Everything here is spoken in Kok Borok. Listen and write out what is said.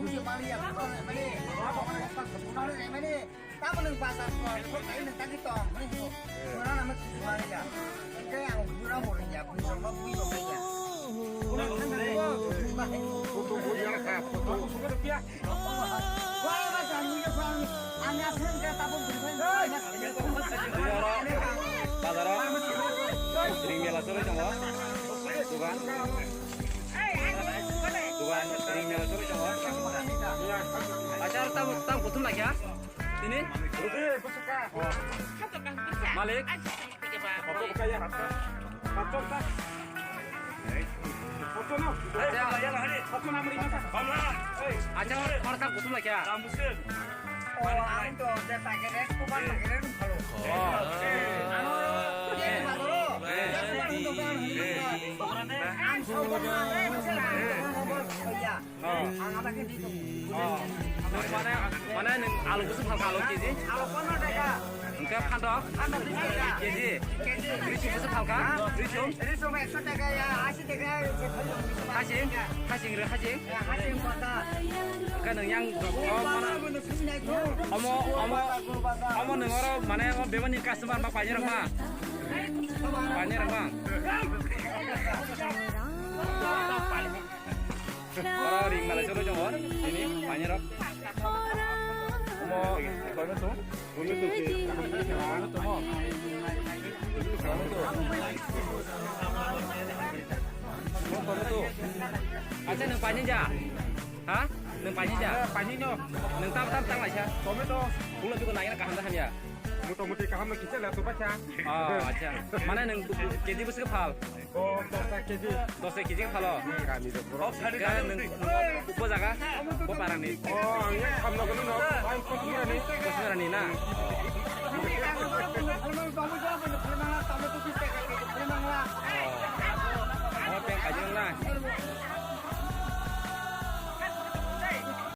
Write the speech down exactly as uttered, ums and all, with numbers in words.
Mani ya, mani, mani, mani, mani, tamo nwng bazar ko, ko kai nwng tagi tong, mani ko. Mura nama tu mani ya. Kai ang mura mura ya, mura ma bui ma ya. Mura kan ko, mura ma hai. Foto ko ya ka, foto. Wah, bazar ni ya, bang. Ang ya sen ka tabo bui ma. Bazar. Ring mela chole tong. Dukan. Dukan ring mela chole tong. Achar tam tam kuthum lakya. Tini? Malik. Acha. Acha, khorsa kuthum lakya. Oh, ang to je packet, kuban packet, ang khalo. Oh. Ano, je khalo. Ang sobo na, ya. Oh. Ang ama ke di tu. Oh. Mana, mana ni alu kusu phalka alu K G? Alu kono deka. Engke phantok? Phantok di deka. K G? K G. Risum kusu phalka? Risum? Risum ekso deka ya, asi deka. Hasing? Hasing re hasing? Ya, hasing kota. Engke nung yang, oh, mana? Omo, omo, omo nung oro, mane, omo bebani customer ma painai rok ma? Painai rok ma? Oro ring malai cholo jongor, ini, painai rok. Omo, kono tu? Kono tu ki? Kono tu mo? Kono tu? Mo kono tu? Acha, nung painai ja? Ha? Nung painai ja? Painai no. Nung tam, tam, tam, acha. Tomato. Ulo biko nai na kaham da hamya. Motamuti kaham no kisa la to bacha. Oh, acha. Mana nung K G bwswk phal? Oh, dosa K G. Dosa K G phalo? Kami do bro. Ka nung, nung upo jaga? Upo parani? Oh, ang yang khamna kono no. Ang Kosumarani. Kosumarani na? Oh, peng kajong na?